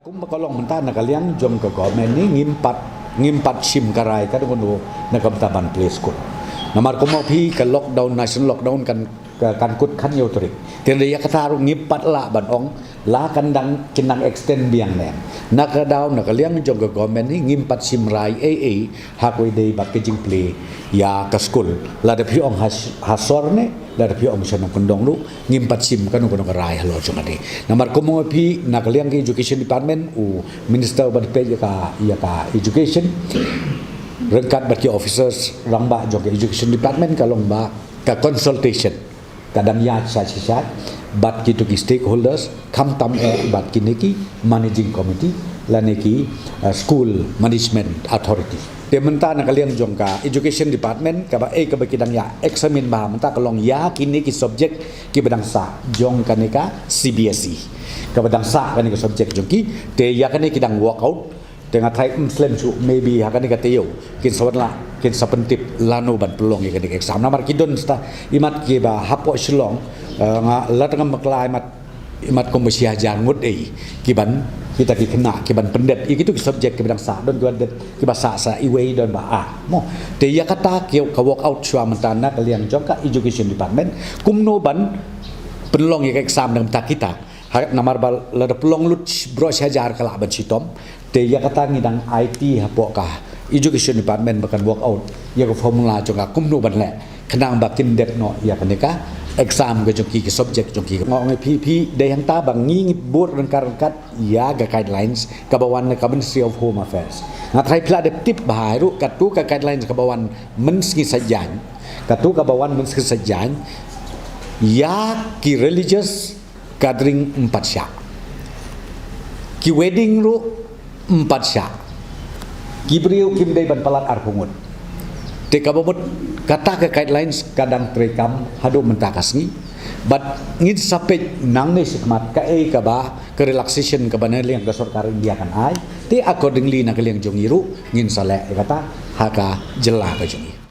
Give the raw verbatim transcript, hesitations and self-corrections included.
Kumba ka long mynta na ka liang jong ka government ni ngim pat, ngim pat shim ka rai ka dong na ka bynta ban plie skul. Namar kumba phi ka lockdown, national lockdown kan, ka, kan kut khathynñiew tarik. Te ïa kata ruh ngim pat lah ban ong la kan dang, kin dang extend biang ne. Na ka daw na ka liang jong ka government ni ngim pat shim rai ei ei ha kawei de bad ka jingplie ïa ka skul. Lada phi ong ha, ha sor ne, lada phi ong sha nongkyndong ruh, ngim pat shim kano kano ka rai halor jong kane. Namar kumba phi na ka liang ka education department, u minister uba dei peit ïa ka, ïa ka education ryngkat bad ki officers rangbah jong ka education department ka long ba ka consultation ka dang ïaid sha shisha bad kito ki stakeholders, khamtam eh bad kine ki managing committee lane ki, uh, school management authority. Te mynta na ka liang jong ka education department kaba, eh, kaba ki dang ïa examine bha mynta ka long ïa kine ki subject kiba dang sah jong kane ka C B S E, kaba dang sah kane ka subject jong ki. Te ïa kane ki dang work out. Te nga tharai ym slem shuh, maybe ha kane ka taïew kin sa wan la, kin sa pyntip lano ban pynlong ïa kane ka exam. Namar ki don sta imat kiba hapoh Shillong, eh, nga la tang ngam bakla imat, imat kumba shi hajar ngut ei kiban, kita ki khynnah kiban pyndet ïa kito ki subject kiba dang sah. Don kiban det, kiba sah sa iwei, don ba ar mo. Te ïa kata ki ka work out shuwa mynta na ka liang jong ka education department kumno ban pynlong ïa ka exam na ka bynta kita. Ha, namar ba lada pynlong lut baroh shi hajar ka lah ban shitom. Te ïa kata ngi dang aiti hapoh ka education department ba kan work out ïa ka formula jong ka kumno ban leh khnang ba kin dep noh ïa kane ka exam ka jong ki, ka subject jong ki. Nga ong ïa phi, phi dei hangta ba ngi ngi bud ryngkat ryngkat ïa ka guidelines kaba wan na ka Ministry of Home Affairs. Nga tharai phi la dep tip bha ruh, kato ka guidelines kaba wan mynsngi Saitjaiñ, kato kaba wan mynsngi Saitjaiñ ïa ki religious gathering ym pat shah. Ki wedding ruh ym pat shah. Ki briew kim dei ban palat arphew ngut. Te kaba mut kata ka guidelines ka dang treikam haduh mynta ka sngi. Bad ngin sa peit nangne shakhmat kaei kaba, ka relaxation kaba na liang ka sorkar India kan ai. Te accordingly na ka liang jong ngi ruh ngin sa leh ïa kata ha ka jylla ka jong ngi.